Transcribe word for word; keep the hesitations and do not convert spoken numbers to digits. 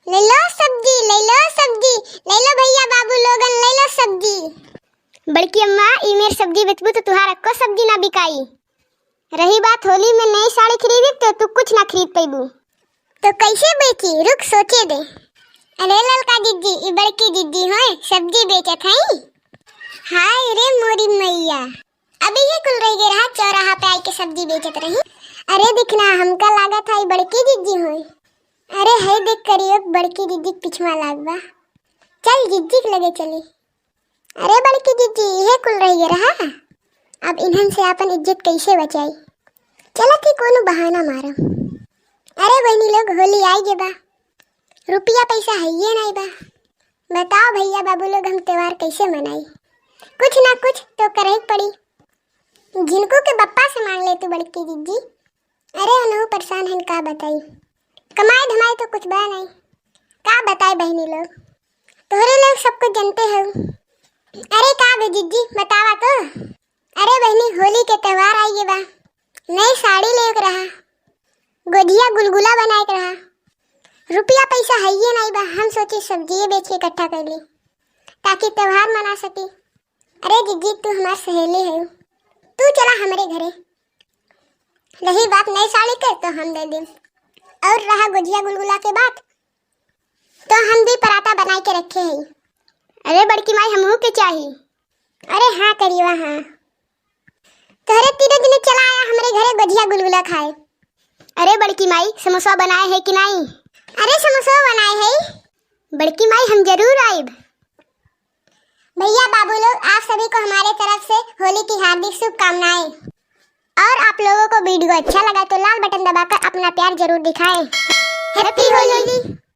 ले लो सब्जी, ले लो सब्जी, ले लो भइया बाबू लोगन, ले लो सब्जी। बड़की अम्मा, ई मेर सब्जी बेचबू तो तुहार अक्को सब्जी ना बिकाई। रही बात होली में नई साड़ी खरीदे, तो तू कुछ ना खरीद पइबू। तो कैसे बेची? रुक, सोचे दे। अरे ललका जिज्जी, ई बड़की जिज्जी होय, सब्जी बेचत हई। हाय रे मोरी मैया, अभी ये कुल रह गए रहा, चौराहा पे आइके सब्जी बेचत रही। अरे दिखना, हमका लागत है ई बड़की जिज्जी होय। अरे है देख करियो, बड़की जिज्जी के पिछवा लाग बा। चल जिज्जी के लगे चली। अरे बड़की जिज्जी, इहे कुल रह गए रहा। अब इन्हन से आपन इज्जत कैसे बचाई? चलत ही कोनो बहाना मारम। अरे बहनी लोग, होली आई गे बा, रुपया पैसा हइये नाई बा। बताओ भइया बाबू लोग, हम त्योहार कैसे मनाई? कुछ ना कुछ तो करे के पड़ी। झिनकू के बप्पा से मांग ले तू बड़की जिज्जी। अरे उनहु परेशान हन, का बताई, कमाए धमाए तो कुछ बा नाई। का बताए बहनी लोग, तोहरे लोग सब कुछ जानते हो। अरे का बे जिज्जी, बतावा तो। अरे बहनी, होली के त्योहार आई गे बा, नई साड़ी लेवे के रहा, गोजिया गुलगुला बनाए के रहा, रुपया पैसा हइये नाई बा। हम सोचे सब्जिये बेच के इकट्ठा कर ली, ताकि त्योहार मना सकी। अरे जिज्जी, तू हमार सहेली है, तू चला हमरे घरे। रही बात नई साड़ी के, तो हम दे देम। और रहा गोजिया गुलगुला के बात, तो हम भी पराठा बनाए के रखे हई। अरे बड़की माई, हमहू के चाही। अरे हाँ करियो, हाँ। तोहरे तीनों जने चला आया हमरे घरे गोजिया गुलगुला खाए। अरे बड़की माई, समोसा बनाए है कि नाई? अरे समोसा बनाए है। बड़की माई, हम जरूर आइब। भइया बाबू लोग, आप सभी को हमारे तरफ से होली की हार्दिक शुभकामनाएं। और आप लोगों को वीडियो अच्छा लगा तो लाल बटन दबाकर अपना प्यार जरूर दिखाएं। Happy होली।